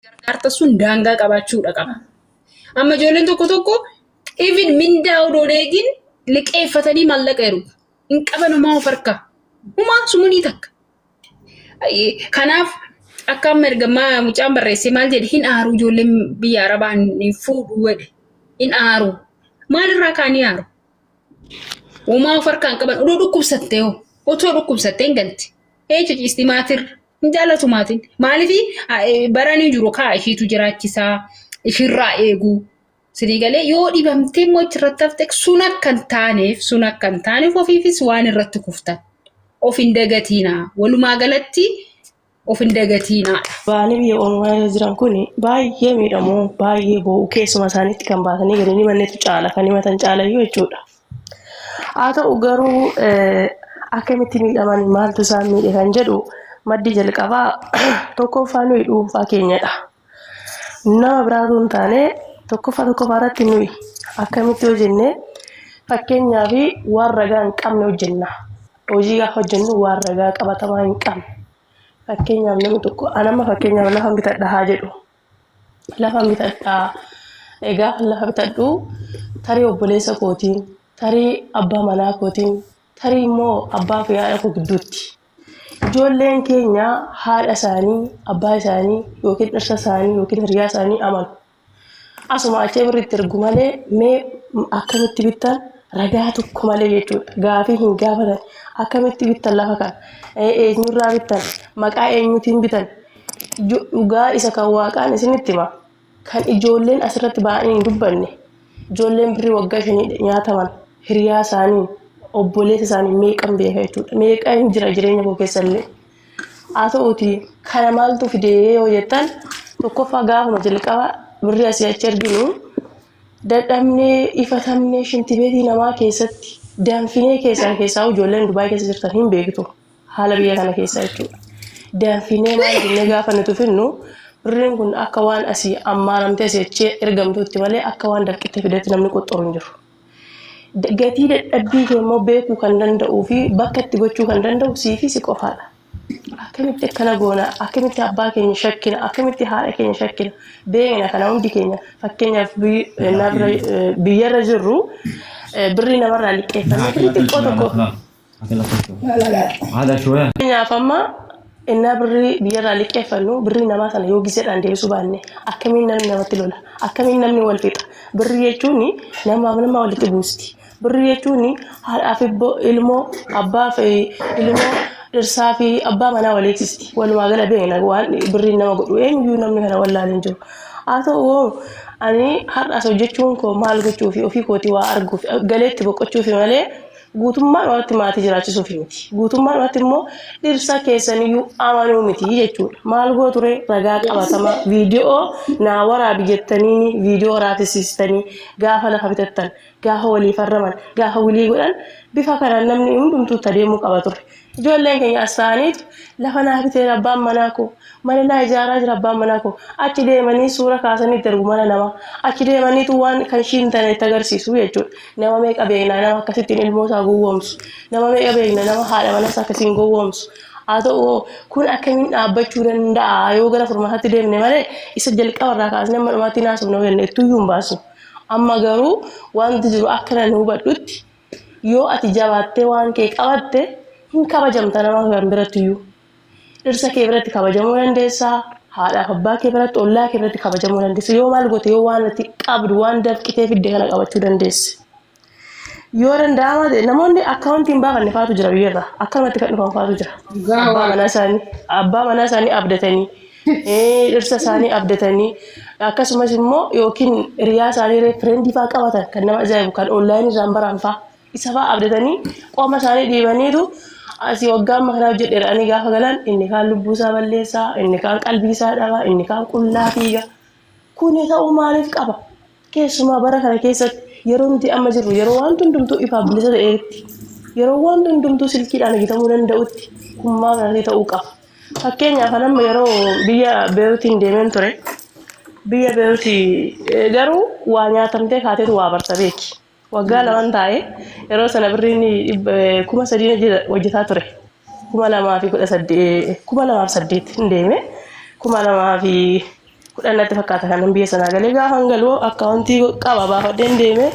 Gargaarta sun daangaa qabaachuudha qaba. Amma ijoolleen tokko tokko even mindaa odoo hin eegin liqeeffatanii maallaqa ergu. Hin qaban homaa of harkaa. Homaa sumunii takka. Kanaaf akka amma ergamaa mucaan barreessee maal jedhe, hin aaru, ijoolleen biyya Arabaa hin fuudhu jedhe. Hin aaru. Maalirraa kaanii aaru? Homaa of harkaa hin qaban. Odoo dhukkubsattee hoo? Otoo dhukkubsattee hin galti. Ee, ciciisti maatirra. Hin jaallatu maatiin. Maaliif baranii jiru kaa ishiitu jiraachisaa, ishirraa eegu. Sidii galee yoo dhibamtee immoo achirratti hafte, sun akka hin taaneef ofiifis waan irratti kuftan. Of hin dagatiinaa. Walumaa galatti of hin dagatiinaadha. Ba'anii biyya ormaa irra jiran kun baay'ee miidhamoo, baay'ee boo'u. Keessuma isaaniitti kan baasanii gadi himannetu caala, kan himatan caalayyuu jechuudha. Haa ta'u garuu, akkamitti miidhaman, maaltu isaan miidhe kan jedhu, maddi jalqabaa tokkoffaa nuyi dhuunfaa keenyadha. Nama biraatu hin taane, tokkoffaa irratti nuyi akkamitti hojjenne? Fakkeenyaaf, waan ragaa hin qabne hojjenna. Hojii gaafa hojjennu waan ragaa qabatamaa hin qabne. Fakkeenyaaf, namni tokko, anamma fakkeenyaaf lafa bitadha haa jedhu. Lafa bitadhaa. Egaa lafa bitadhu, tarii obboleessa kootiin, tarii abbaa manaa kootiin, tarii immoo abbaa fi haadha koo gidduutti. Ijoolleen keenya haadha isaanii, abbaa isaanii yookiin dhirsa isaanii yookiin hiriyaa isaanii amanu. Asuma achee birriitti ergu malee, mee akkamitti bittan, ragaa tokko malee jechuudha. Gaafii hin gaafatan. Akkamitti bittan lafa kana? Eenyurraa bittan? Maqaa eenyuutiin bitan? Dhugaa isa kan waaqaan isinitti hima. Kan ijoolleen asirratti ba'anii hin dubbanne. Ijoolleen birrii waggaa 5 nyaataman hiriyaa isaanii, obboleessa isaanii meeqan beeka jechuudha. Meeqan jira jireenya koo keessallee. Haa ta'uuti, kana maaltu fidee yoo jettan, tokkoffaa gaafuma jalqaba birrii asii achi erginu dadhabnee, ifatamnee, shintibeetii namaa keessatti danfinee keessaa keessaa, ijoolleen Dubaay keessa jirtan hin beektu haala biyya kana keessaa jechuudha. Danfinee maal jennee gaafa nuti finnu, birriin kun akka waan asii ammaaramtee asii achi ergamtuutti malee akka waan dafqittee fidetti namni qoxxoru hin jiru. Gatii dadhabbii kee immoo beekuu kan danda'uu fi bakka itti gochuu kan danda'u sii fi si qofaadha. Akkamitti akkana goona? Akkamitti abbaa keenya shakkina? Akkamitti haadha keenya shakkina? Beekna kana hundi keenya. Fakkeenyaaf, biyyarra jirru birrii namarraa liqeeffannee birrii xiqqoo tokko. هذا شوية. Fakkeenyaaf, amma innaa birrii biyyarraa liqeeffannu, birrii namaa sana yoo giseedhaan deebisuu baanne, akkamiin namni namatti lola? Akkamiin namni wal fixa? Birrii jechuun namaaf nama walitti buusti. Birrii jechuun haadhaaf ilmoo, abbaa fi ilmoo, dhirsaa fi abbaa manaa wal eegsisti. Walumaa gala beekna waan birriin nama godhu, eenyuyyuu namni kana wallaalee hin jiru. Haa ta'u, ani har'as hojjechuun koo maal gochuufi, ofii kootii waa arguuf, galeetti boqochuufi malee guutummaadhumatti maatii jiraachisuuf miti. Guutummaadhumatti immoo dhirsa keessaniyyuu amanuu miti jechuudha. Maal gooture, ragaa qabatamaa viidiyoo naa waraabi jettanii viidiyoo waraabsisiistanii, gaafa lafa bitattan, gaafa walii farraman, gaafa walii godhan, bifa kanaan namni hundumtuu itti adeemuu qaba ture. Ijoolleen keenya as ta'aniitu lafa naa biteera abbaan manaa koo, mana naa ijaaraa jira abbaan manaa koo, achi deemanii suura kaasanii itti ergu mana namaa, achi deemaniitu waan kan ishii hin taane itti agarsiisu jechuudha. Nama meeqa beekna nama akkasittiin ilmoo isaa gowwoomsu? Nama meeqa beekna nama haadha mana isaa akkasiin gowwoomsu? Haa ta'u, kun akkamiin dhaabbachuu danda'a? Yoo gara furmaataatti deemne malee, isa jalqaba irraa kaasnee amma dhumaatti naasofna yoo jenne, ittuyyuu hin baasnu. Amma garuu wanti jiru akka nan hubadhutti, yoo ati jabaattee waan kee qabatte, hin kabajamta nama kan birattiyyuu. Dhirsa kee biratti kabajamuu dandeessaa. Haadhaaf abbaa kee biratti, ollaa kee biratti kabajamuu dandeessa. Yoo maal goote? Yoo waan ati qabdu, waan dafqitee fidde kana qabachuu dandeesse. Yoo danda'ama ta'e, namoonni akkaawuntii hin baafanne faatu jira biyyarraa. Akkanumatti kan dhufan faatu jira. Abbaa manaa isaanii abdatanii, dhirsa isaanii abdatanii, akkasumas immoo yookiin hiriyaa isaanii, friendii faa qabatan, kan nama ajaa'ibu kan onlineii irraan baran faa, isa faa abdatanii, qoma isaanii dhiibaniitu asii waggaa amma kanaa hojjedheedhaanii gaafa galan, inni kaan lubbuu isaa balleessaa, inni kaan qalbii isaa dhaba, inni kaan qullaa fiiga. Kuni ta'uu maaliif qaba? Keessumaa bara kana keessatti, yeroo nuti amma jirru, yeroo wanti hundumtuu ifaaf bilisa ta'etti, yeroo wanti hundumtuu silkiidhaan hojjetamuu danda'utti, kun maal kanatti ta'uu qaba? Fakkeenyaaf, an amma yeroo biyya Beeruutiin deemeen ture. Biyya Beeruutii garuu waa nyaatamtee kaateetu waa barta beeki. Waggaa 2n taa'e. Yeroo sana birriin 3000 hojjetaa ture. 2018, 2008 hin deeme. Kuma lamaa fi 10 natti fakkaata kanan biyya sanaa galee gaafan galu akkaawuntii qaba baafadheen deeme.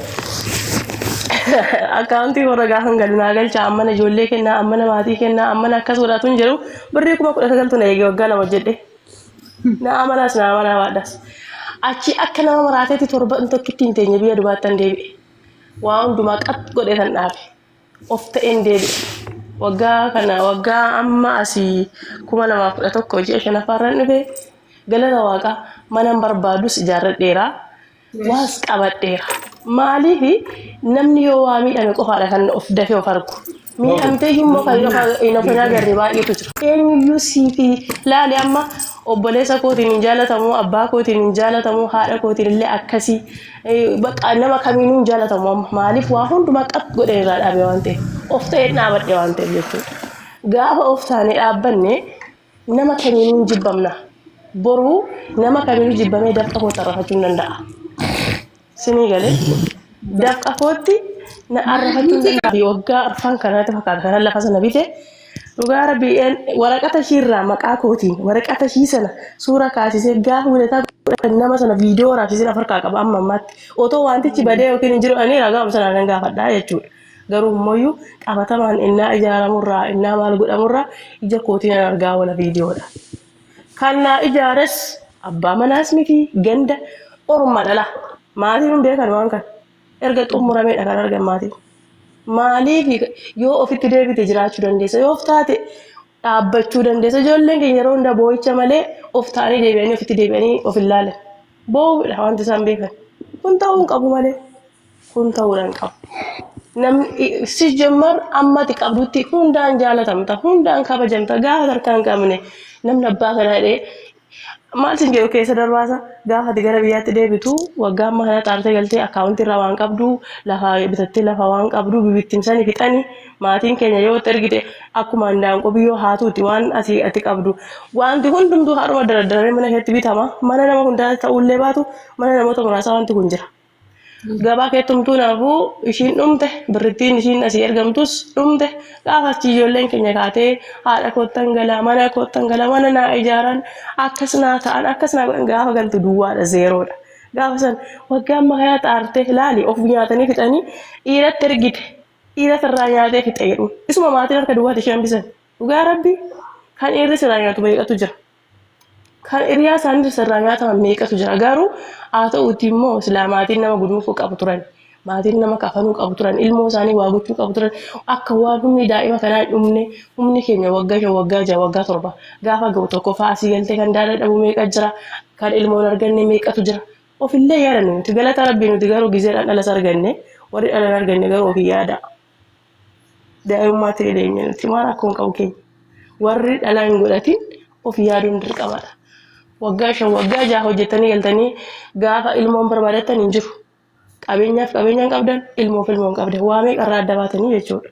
Akkaawuntii warra gaafan galu naa galcha ammana ijoollee kennaa ammana maatii kennaa ammana akkas godhaatu hin jedhu birrii 19,000tu na eege waggaa 2 hojjedhe. Na amanaas na amanaa baadhaas. Achi akka nama maraateetti torban tokkitti hin teenye biyya dubaattan deebi'e. Waa hundumaa qat godhee kan dhaabe. Of ta'een deebi'e. Waggaa kana waggaa amma asii 2011 ji'a shanaffaarran dhufe galata waaqaa manan barbaadus ijaarradheera. Waas qabadheera. Maaliif namni yoo waa miidhame qofaadha kan of dafee of argu. Miidhamtee immoo kan hin of hin agarre baay'eetu jira. Eenyuyyuu siifi laali amma obboleessa kootiin hin jaalatamu, abbaa kootiin hin jaalatamu, haadha kootiin illee akkasii. Bakka nama kamiinuu hin jaalatamu amma. Maaliif waa hundumaa qab godhee irraa dhaabe waan ta'eef. Of ta'ee dhaabadhe waan ta'eef jechuudha. Gaafa of taanee dhaabbanne nama kamiinuu hin jibbamna. Boruu nama kamiinuu jibbamee dafqa kootti arrafachuu hin danda'a. Sinii galee dafqa kootti na arrafachuu hin danda'a. Waggaa arfan kanatti fakkaata kanan lafa sana bite dhugaa rabbii waraqata ishiirraa maqaa kootiin waraqata ishii sana suura kaasisee gaafa wilataa godhan nama sana viidiyoo waraabsisee lafa harkaa qaba amma ammaatti. Otoo wantichi badee yookiin hin jiru ani ragaa sanaan nan gaafadhaa jechuudha. Garuu immoo qabatamaan innaa ijaaramurraa innaa maal godhamurraa ija kootiin an argaa oola viidiyoodha. Kan naa ijaares abbaa manaas miti ganda orma dhala. Maatiin hin beekan waan kana. Erga xumurameedha kan argan maatiin. Maaliif yoo ofitti deebite jiraachuu dandeessa. Yoo of taate dhaabbachuu dandeessa. Ijoolleen keenya yeroo hunda boo'icha malee of ta'anii deebi'anii ofitti deebi'anii of hin laalan. Boo'uudha wanti isaan beekan. Kun ta'uu hin qabu malee. Kun ta'uudha hin qabu. Namni si jammar amma ati qabdutti hundaan jaalatamta, hundaan kabajamta, gaafa harkaa hin qabne namni abbaa kana jedhee maal sin jedhu keessa darbaasa. Gaafa ati gara biyyaatti deebitu waggaa amma kana xaartee galtee akkaawuntii irraa waan qabdu lafa bitattee lafa waan qabdu bibittimsanii fixanii maatiin keenya yoo itti ergite akkuma handaanqoo biyyoo haatuuti waan asii ati qabdu. Wanti hundumtuu har'uma dardaree mana keetti bitama. Mana nama hundaa ta'ullee baatu mana namoota muraasaa wanti kun jira. Gabaa keettumtuu naafuu ishiin dhumte birrittiin ishiin asii ergamtus dhumte gaafa achi ijoolleen keenya kaatee haadha koottan galaa mana koottan galaa mana naa ijaaran akkas naa ta'an akkas naa godhan gaafa galtu duwwaadha zeeroodha. Gaafa san waggaa amma kanaa xaarte laali of nyaatanii fixanii dhiiratti ergite dhiira sirraa nyaatee fixe jedhu isuma maatiin harka duwwaatti ishee hambisan dhugaa rabbi kan dhiirri sirraa nyaatu meeqatu jira. Kan hiriyaa isaanii sirraa nyaataman meeqatu jira. Garuu haa ta'uuti immoo silaa maatiin nama guduunfuu qabu turan. Maatiin nama kafanuu qabu turan. Ilmoo isaanii waa gochuu qabu turan. Akka waan humni daa'ima kanaa hin dhumne humni keenya waggaa 5 waggaa 6 waggaa 7 gaafa ga'u tokko fa'aa asii galtee kan daala dhabu meeqa jira. Kan ilmoo hin arganne meeqatu jira. Ofillee yaadannu nuti galata rabbii nuti garuu gizeedhaan dhalas arganne warri dhala hin arganne garuu ofii yaada. Daa'imummaatti dhidheenye nuti maal akkoo hin qabu keenya. Warri dhala hin godhatin of yaaduun dirqamadha. Waggaa 5 waggaa 6 hojjettanii galtanii gaafa ilmoon barbaadattan hin jiru. Qabeenyaaf qabeenya hin qabdan, ilmoof ilmoo hin qabdan. Waa meeqarraa adda baatanii jechuudha.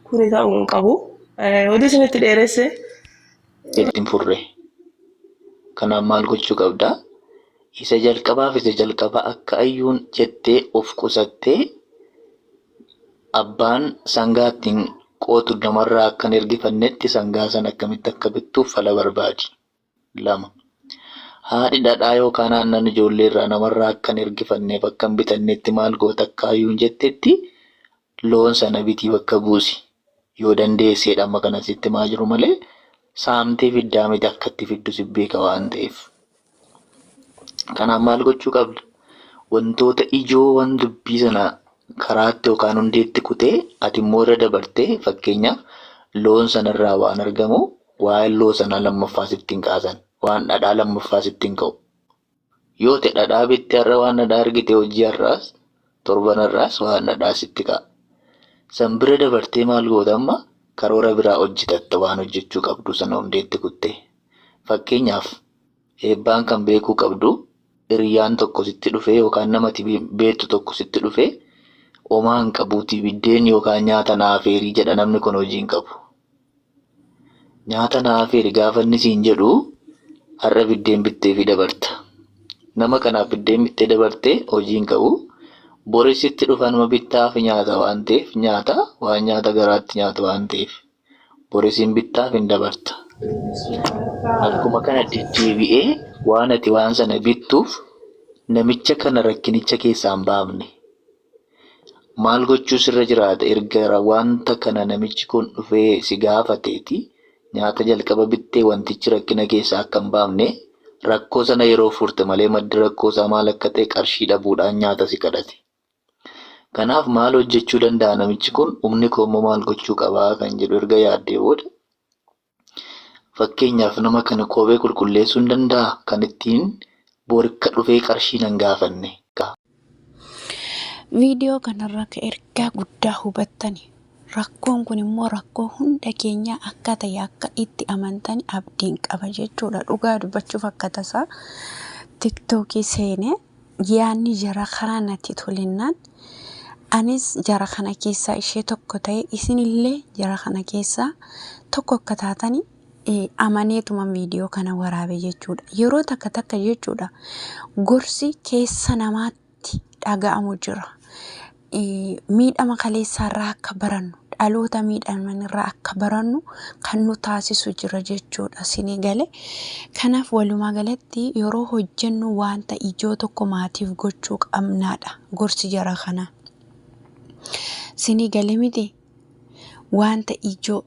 Kuni ta'uu hin qabu. Oduu isinitti dheeresse. Hin furre. Kanaaf maal gochuu qabda? Isa jalqabaaf isa jalqaba akka ayyuun jettee of qusattee abbaan sangaa ittiin qootu namarraa akka hin ergifannetti sangaa sana akkamitti akka bittuuf fala barbaadi. 2. Haadhi dhadhaa yookaan aannan ijoollee irraa namarraa akka hin ergifanneef akka hin bitannetti maal goota akka ayyuun jettetti loon sana bitii bakka buusi. Yoo dandeesseedha amma kana sitti himaa jiru malee saamtee fiddaa miti akka itti fiddu si beeka waan ta'eef. Kanaaf maal gochuu qabda? Wantoota ijoo waan dubbii sana karaatti yookaan hundeetti kutee ati immoo irra dabartee fakkeenyaaf loon sanarraa waan argamu waa'ee loon sanaa lammaffaa sitti hin kaasan. Waan dhadhaa lammaffaa sitti hin ka'u. Yoo ta'e dhadhaa bittee har'a waan dhadhaa argite hojii har'aas torban har'aas waan dhadhaa sitti ka'a. San bira dabartee maal goota amma karoora biraa hojjetatta waan hojjechuu qabdu sana hundeetti kuttee. Fakkeenyaaf eebbaan kan beekuu qabdu hiriyyaan tokko sitti dhufee yookaan nama ati beektu tokko sitti dhufee homaa hin qabuutii biddeen yookaan nyaata naa afeerii jedha namni kun hojii hin qabu. Nyaata naa afeeri gaafa inni siin jedhu har'a biddeen bitteefii dabarta. Nama kanaaf biddeen bittee dabartee hojii hin qabu. Boris sitti dhufa nama bittaaf nyaata waan ta'eef nyaata waan nyaata garaatti nyaatu waan ta'eef. Boris hin bittaaf hin dabarta. Akkuma kana deddeebi'ee Waan ati waan sana bittuuf namicha kana rakkinicha keessaa hin baafne. Maal gochuu sirra jiraata erga wanta kana namichi kun dhufee si gaafateeti nyaata jalqaba bittee wantichi rakkina keessaa akka hin baafne rakkoo sana yeroo furte malee maddi rakkoo isaa maal akka ta'e qarshii dhabuudhaan nyaata si kadhate. Kanaaf maal hojjechuu danda'a namichi kun, humni koo immoo maal gochuu qabaa kan jedhu erga yaaddee booda, fakkeenyaaf nama kana kophee qulqulleessuu hin danda'a kan ittiin borikka dhufee qarshii nan gaafanne. Viidiyoo kanarraa akka ergaa guddaa hubattani, rakkoon kun immoo rakkoo hunda keenyaa akka ta'e akka itti amantani abdiin qaba jechuudha. Dhugaa dubbachuuf akka tasaa tiktookii seenee yaadni jara karaa natti tolinnaan anis jara kana keessaa ishee tokko ta'e, isinillee jara kana keessaa tokko akka taatani amaneetuma viidiyoo kana waraabe jechuudha. Yeroo takka takka jechuudha, gorsi keessa namaatti dhaga'amu jira. Miidhama kaleessaarraa akka barannu, dhaloota miidhamanirraa akka barannu kan nu taasisu jira jechuudha sinii galee. Kanaaf walumaa galatti yeroo hojjennu wanta ijoo tokko maatiif gochuu qabnaadha gorsi jara kanaa. Sinii galee miti, wanta ijoo,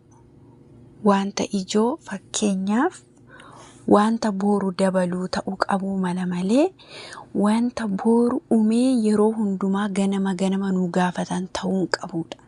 wanta ijoo, fakkeenyaaf wanta booru dabaluu ta'uu qabuu mala malee wanta booru umee yeroo hundumaa ganama ganama nu gaafatan ta'uu hin qabudha.